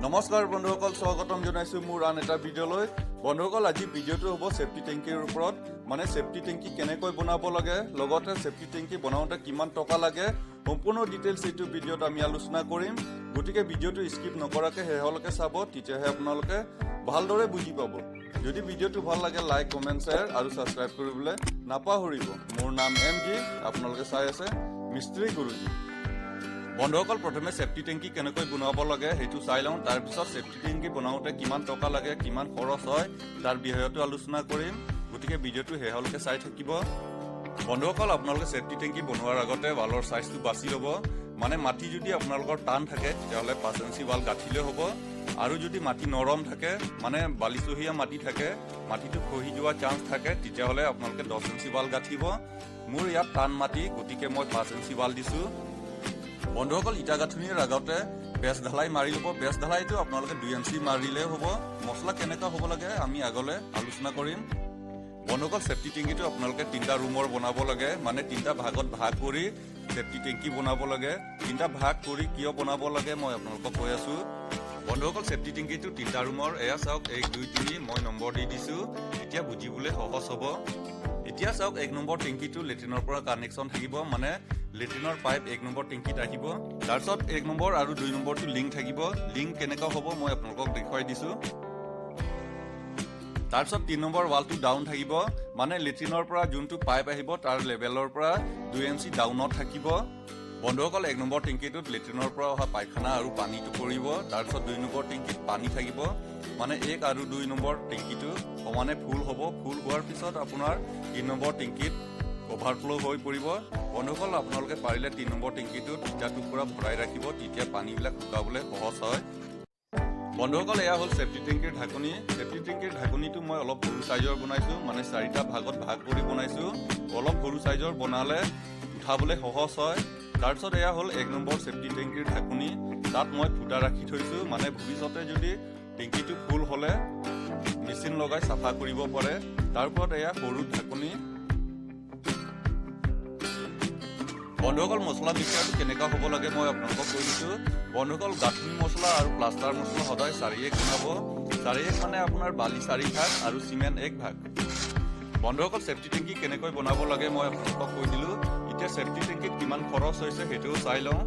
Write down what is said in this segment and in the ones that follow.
নমস্কাৰ বন্ধুসকল, স্বাগতম জনাইছোঁ মোৰ আন এটা ভিডিঅ'লৈ। বন্ধুসকল, আজি ভিডিঅ'টো হ'ব চেপ্টিক টেংকিৰ ওপৰত। মানে চেপ্টিক টেংকি কেনেকৈ বনাব লাগে, লগতে চেপ্টিক টেংকি বনাওঁতে কিমান টকা লাগে, সম্পূৰ্ণ ডিটেইলছ এইটো ভিডিঅ'ত আমি আলোচনা কৰিম। গতিকে ভিডিঅ'টো স্কিপ নকৰাকৈ শেষলৈকে চাব, তেতিয়াহে আপোনালোকে ভালদৰে বুজি পাব। যদি ভিডিঅ'টো ভাল লাগে, লাইক, কমেণ্ট, শ্বেয়াৰ আৰু ছাবস্ক্ৰাইব কৰিবলৈ নাপাহৰিব। মোৰ নাম এম জি, আপোনালোকে চাই আছে মিস্ত্ৰী গুৰুজী। বন্ধুসকল, প্ৰথমে চেপ্টিক টেংকি কেনেকৈ বনাব লাগে সেইটো চাই লওঁ। তাৰপিছত চেপ্টিক টেংকি বনাওঁতে কিমান টকা লাগে, কিমান খৰচ হয়, তাৰ বিষয়তো আলোচনা কৰিম। গতিকে ভিডিঅ'টো শেষলৈকে চাই থাকিব। বন্ধুসকল, আপোনালোকে চেপ্টিক টেংকি বনোৱাৰ আগতে ৱালৰ চাইজটো বাছি ল'ব। মানে মাটি যদি আপোনালোকৰ টান থাকে, তেতিয়াহ'লে 5 ইঞ্চি ৱাল গাঁঠিলে হ'ব। আৰু যদি মাটি নৰম থাকে, মানে বালিচহীয়া মাটি থাকে, মাটিটো খহি যোৱা চান্স থাকে, তেতিয়াহ'লে আপোনালোকে 10 ইঞ্চি ৱাল গাঁঠিব। মোৰ ইয়াত টান মাটি, গতিকে মই 5 ইঞ্চি ৱাল দিছোঁ। বন্ধুসকল, ইটা গাঁথনিৰ আগতে বেচ ঢালাই মাৰি ল'ব। বেচ ঢালাইটো আপোনালোকে 2 ইঞ্চি মাৰিলেও হ'ব। মছলা কেনেকুৱা হ'ব লাগে আমি আগলৈ আলোচনা কৰিম। বন্ধুসকল, চেপ্টিক টেংকিটো আপোনালোকে তিনিটা ৰুমৰ বনাব লাগে। মানে তিনিটা ভাগত ভাগ কৰি চেপ্টিক টেংকি বনাব লাগে। তিনিটা ভাগ কৰি কিয় বনাব লাগে, মই আপোনালোকক কৈ আছো। বন্ধুসকল, চেপ্টিক টেংকিটো তিনিটা ৰুমৰ। এয়া চাওক, 1, 2, 3, মই নম্বৰ দি দিছো, এতিয়া বুজিবলৈ সহজ হ'ব। এতিয়া চাওক, 1 নম্বৰ টেংকিটো লেট্ৰিনৰ পৰা কানেকশ্যন থাকিব। মানে লেট্ৰিনৰ পাইপ 1 নম্বৰ টেংকিত আহিব। তাৰপিছত 1 নম্বৰ আৰু 2 নম্বৰটো লিংক থাকিব। লিংক কেনেকুৱা হ'ব, মই আপোনালোকক দেখুৱাই দিছো। তাৰপিছত 3 নম্বৰ ৱালটো ডাউন থাকিব। মানে লেট্ৰিনৰ পৰা যোনটো পাইপ আহিব, তাৰ লেভেলৰ পৰা 2 ইঞ্চি ডাউনত থাকিব। বন্ধুসকল, 1 নম্বৰ টেংকিটোত লেট্ৰিনৰ পৰা অহা পায়খানা আৰু পানীটো পৰিব। তাৰপিছত 2 নম্বৰ টেংকিত পানী থাকিব। মানে 1 আৰু 2 নম্বৰ টেংকিটো সমানে ফুল হ'ব। ফুল হোৱাৰ পিছত আপোনাৰ 3 নম্বৰ টেংকিত অভাৰফ্ল' হৈ পৰিব। বন্ধুসকল, আপোনালোকে পাৰিলে 3 নম্বৰ টেংকিটোত ইটা টুকুৰা ভৰাই ৰাখিব, তেতিয়া পানীবিলাক শুকাবলৈ সহজ হয়। বন্ধুসকল, এয়া হ'ল চেপ্টিক টেংকিৰ ঢাকনি। চেপ্টিক টেংকিৰ ঢাকনিটো মই অলপ সৰু চাইজৰ বনাইছোঁ, মানে চাৰিটা ভাগত ভাগ কৰি বনাইছোঁ। অলপ সৰু চাইজৰ বনালে উঠাবলৈ সহজ হয়। তাৰপিছত এয়া হ'ল 1 নম্বৰ চেপ্টিক টেংকিৰ ঢাকনি। তাত মই ফুটা ৰাখি থৈছোঁ, মানে ভৱিষ্যতে যদি টেংকিটো ফুল হ'লে মেচিন লগাই চাফা কৰিব পাৰে। তাৰ ওপৰত এয়া সৰু ঢাকনি। বন্ধুসকল, মছলা মিক্সাৰটো কেনেকুৱা হ'ব লাগে, মই আপোনালোকক কৈ দিছোঁ। বন্ধুসকল, গাঁথনি মছলা আৰু প্লাষ্টাৰ মছলা সদায় 4:1 বনাব। 4:1 মানে আপোনাৰ বালি 4 ভাগ আৰু চিমেণ্ট 1 ভাগ। বন্ধুসকল, চেপ্টিক টেংকি কেনেকৈ বনাব লাগে মই আপোনালোকক কৈ দিলোঁ। এতিয়া চেপ্টিক টেংকিত কিমান খৰচ হৈছে, সেইটোও চাই লওঁ।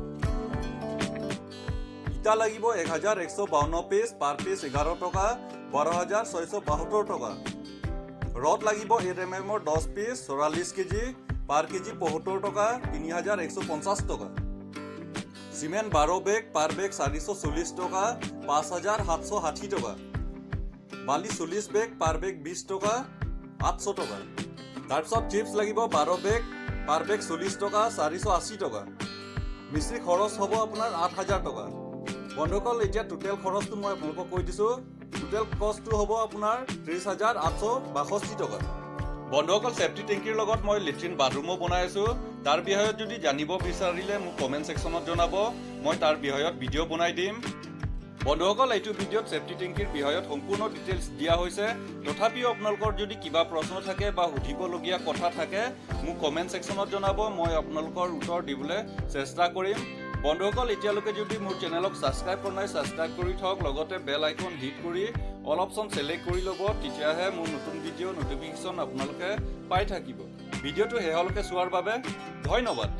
ইটা লাগিব 1152 পিচ, পাৰ পিচ 11 টকা, 12,672 টকা। ৰড লাগিব 8 এম এমৰ 10 পিচ, 44 কেজি, পাৰ কেজি 75 টকা, 3150 টকা। চিমেণ্ট 12 বেগ, পাৰ বেগ 440 টকা, 5760 টকা। বালি 40 বেগ, পাৰ বেগ 20 টকা, 800 টকা। তাৰপিছত চিপছ লাগিব 12 বেগ, পাৰ বেগ 40 টকা, 480 টকা। মিস্ত্ৰী খৰচ হ'ব আপোনাৰ 8000 টকা। বন্ধুসকল, এতিয়া টোটেল খৰচটো মই আপোনালোকক কৈ দিছোঁ। টোটেল কষ্টটো হ'ব আপোনাৰ 30,862 টকা। বন্ধুসকল, চেপ্টিক টেংকিৰ লগত মই লেট্ৰিন বাথৰুমো বনাই আছোঁ। তাৰ বিষয়ত যদি জানিব বিচাৰিলে মোক কমেণ্ট ছেকশ্যনত জনাব, মই তাৰ বিষয়ত ভিডিঅ' বনাই দিম। বন্ধুসকল, এইটো ভিডিঅ'ত চেপ্টিক টেংকিৰ বিষয়ত সম্পূৰ্ণ ডিটেইলছ দিয়া হৈছে। তথাপিও আপোনালোকৰ যদি কিবা প্ৰশ্ন থাকে বা সুধিবলগীয়া কথা থাকে, মোক কমেণ্ট ছেকশ্যনত জনাব, মই আপোনালোকৰ উত্তৰ দিবলৈ চেষ্টা কৰিম। বন্ধুসকল, এতিয়ালৈকে যদি মোৰ চেনেলক ছাবস্ক্ৰাইব কৰা নাই, ছাবস্ক্ৰাইব কৰি থওক। লগতে বেল আইকন হিট কৰি অল অপশ্যন ছিলেক্ট কৰি ল'ব, তেতিয়াহে মোৰ নতুন ভিডিঅ' নটিফিকেশ্যন আপোনালোকে পাই থাকিব। ভিডিঅ'টো শেষলৈকে চোৱাৰ বাবে ধন্যবাদ।